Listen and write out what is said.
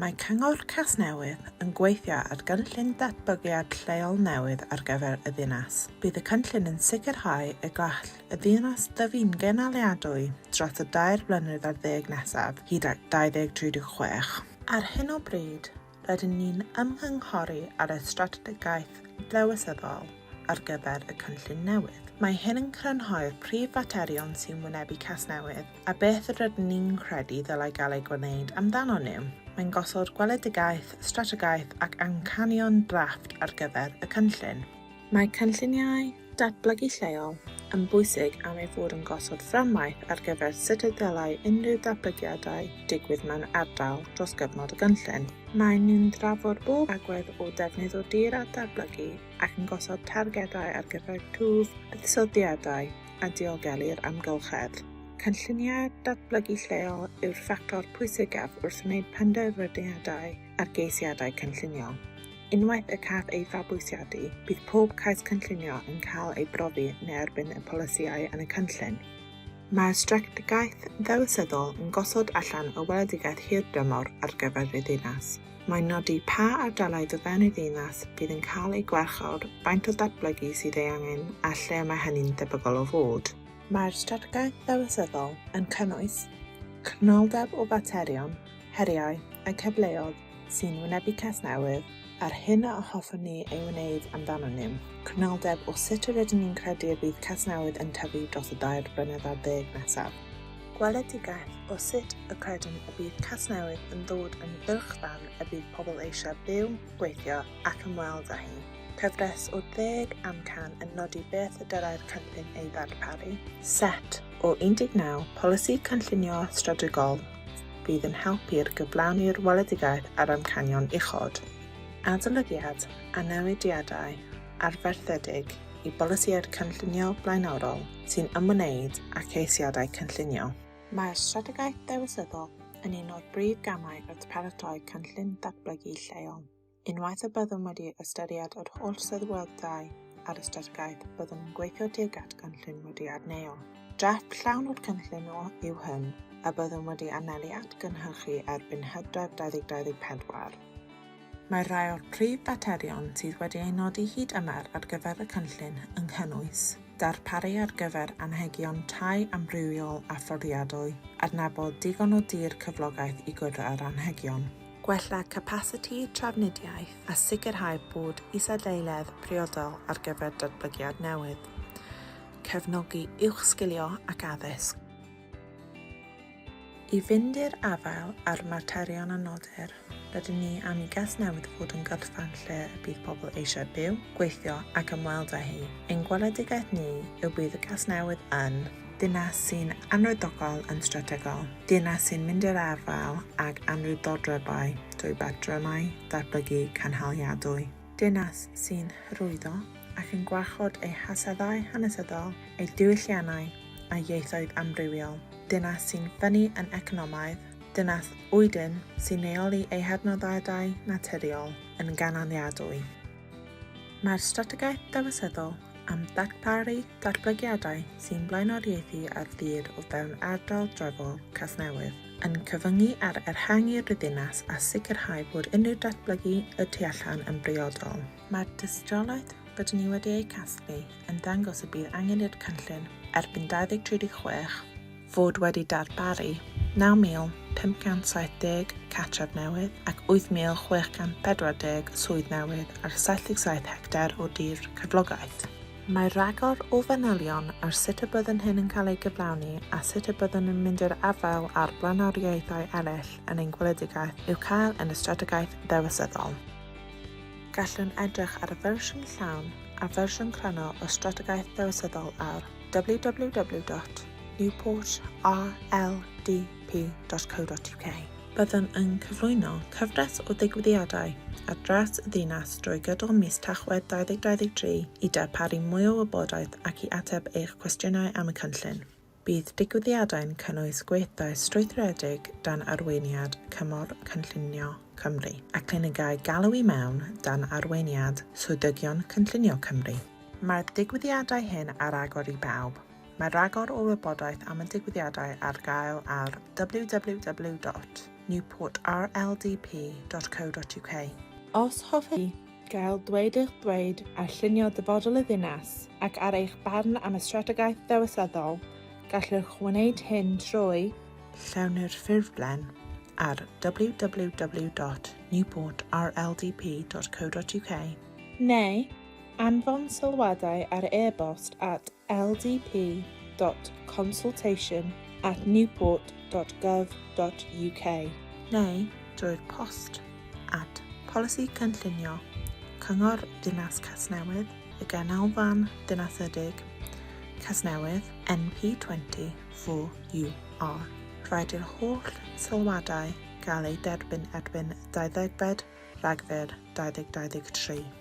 Mae Cyngor Casnewydd yn gweithio ar gynllun datblygiad lleol newydd ar gyfer y ddinas. Bydd y cynllun yn sicrhau y gall y ddinas dyfu'n gynaliadwy dros y dair blynedd ar ddeg nesaf, hyd at 2036. Ar hyn o bryd, rydyn ni'n ymgynghori ar y strategaeth ddewisyddol ar gyfer y cynllun newydd. Mae hyn yn crynhoi'r prif faterion sy'n wynebu Casnewydd a beth rydyn ni'n credu ddylai gael eu gwneud amdanon nhw. Mae'n gosod gweledigaeth, strategaeth ac amcanion drafft ar gyfer y cynllun. Mae cynlluniau datblygu lleol yn bwysig am ei fod yn gosod fframwaith ar gyfer sut y dylai unrhyw ddatblygiadau digwydd mewn ardal dros gyfnod y gynllun. Maen nhw'n trafod bob agwedd o defnydd o dir a datblygu ac yn gosod targedau ar gyfer twf, buddsoddiadau a diogelu'r amgylchedd. Cynlluniau datblygu lleol yw'r ffactor pwysicaf wrth wneud penderfyniadau ar geisiadau cynllunio. Unwaith y caiff ei fabwysiadu, bydd pob cais cynllunio yn cael ei brofi yn erbyn y polisïau yn y cynllun. Mae'r strategaeth ddewisyddol yn gosod allan y weledigaeth hirdymor ar gyfer y ddinas. Mae'n nodi pa ardaloedd o fewn y ddinas fydd yn cael eu gwarchod, faint o ddatblygu sydd ei angen a lle mae hynny'n debygol o fod. Mae'r strategaeth ddewisyddol yn cynnwys crynodeb o faterion, heriau a cyfleoedd sy'n wynebu Casnewydd a'r hyn a hoffwn ni ei wneud amdanyn nhw. Crynodeb o sut yr ydyn ni'n credu y bydd Casnewydd yn tyfu dros y dair blynedd ar ddeg nesaf. Gweledigaeth o sut y credwn y bydd Casnewydd yn ddod yn gylchfan y bydd pobl eisiau byw, gweithio ac ymweld â hi. Cyfres o ddeg amcan yn nodi beth y dylai'r cynllun ei ddarparu. Set o 19 polisi cynllunio strategol fydd yn helpu'r gyflawni'r weledigaeth a'r amcanion uchod. Adolygiad a newidiadau arfaethedig i bolisïau'r cynllunio blaenorol sy'n ymwneud â cheisiadau cynllunio. Mae'r strategaeth ddewisyddol yn un o'r brif gamau wrth paratoi cynllun datblygu lleol. Unwaith y byddwn wedi ystyried yr holl sylwadau ar y strategaeth, byddwn yn gweithio tuag at gynllun wedi adneuo. Drafft llawn o'r cynllun o yw hwn, a byddwn wedi anelu at gynhyrchu erbyn Hydref 2024. Mae rhai o'r prif faterion sydd wedi eu nodi hyd yma ar gyfer y cynllun yn cynnwys, darparu ar gyfer anrhegion tai amrywiol a fforddiadwy, adnabod digon o dir cyflogaeth i gwrdd â'r anrhegion, gwella capasiti trafnidiaeth a sicrhau bod isadeiledd priodol ar gyfer datblygiad newydd, cefnogi uwchsgilio ac addysg. I fynd i'r afael â'r materion a nodir, rydyn ni am i Gasnewydd fod yn gyrchfan lle y bydd pobl eisiau byw, gweithio ac ymweld â hi. Ein gweledigaeth ni yw bydd y Casnewydd yn. Dinas sy'n anrhydogael yn strategol. Dinas sy'n mynd i'r afael ag anrhyddodrebau drwy batrymau datblygu cynhaliadwy. Dinas sy'n hyrwyddo ac yn gwarchod ei haseddau hanesyddol, ei diwylliannau a'i ieithoedd amrywiol. Dinas sy'n ffynnu yn economaidd. Dinas wydn sy'n rheoli ei hadnoddau naturiol yn gynaliadwy. Mae'r strategaeth ddewisyddol am ddarparu datblygiadau sy'n blaenoriaethu ar dir o fewn ardal drefol Casnewydd, yn cyfyngu ar ehangu'r ddinas a sicrhau bod unrhyw datblygu y tu allan yn briodol. Mae'r dystiolaeth rydyn ni wedi ei casglu yn dangos y bydd angen i'r cynllun, erbyn 2036, fod wedi darparu 9,570 cartref newydd ac 8,640 swydd newydd ar 77 hectar o dir cyflogaeth. Mae rhagor o fanylion ar sut y byddwn hyn yn cael ei gyflawni a sut y byddwn yn mynd i'r afael â'r blaenoriaethau eraill yn ein gweledigaeth i'w cael yn y strategaeth ddewisyddol. Gallwn edrych ar y fersiwn llawn a fersiwn cryno o'r strategaeth ddewisyddol ar www.newportrldp.co.uk. Byddwn yn cyflwyno cyfres o ddigwyddiadau ar draws y ddinas drwy gydol mis Tachwedd 2023 i darparu mwy o wybodaeth ac i ateb eich cwestiynau am y cynllun. Bydd digwyddiadau'n cynnwys gweithdai strwythuredig dan arweiniad Cyngor Cynllunio Cymru a clinigau galw i mewn dan arweiniad Swyddogion Cynllunio Cymru. Mae'r digwyddiadau hyn ar agor i bawb. Mae rhagor o wybodaeth am y digwyddiadau ar gael ar www.newportrldp.co.uk. Os hoffech chi gael dweud eich dweud ar llunio dyfodol y ddinas ac ar eich barn am y strategaeth ddewisyddol, gallwch wneud hyn trwy. Llawnir ffurflen ar www.newportrldp.co.uk. Neu anfon sylwadau ar e-bost at ldp.consultation@newport.gov.uk. Neu drwy'r post at Polisi Cynllunio, Cyngor Dinas Casnewydd, Y Ganolfan Ddinasedig, Casnewydd, NP20 4UR. Rhaid i'r holl sylwadau gael eu derbyn erbyn 20 Rhagfyr 2023.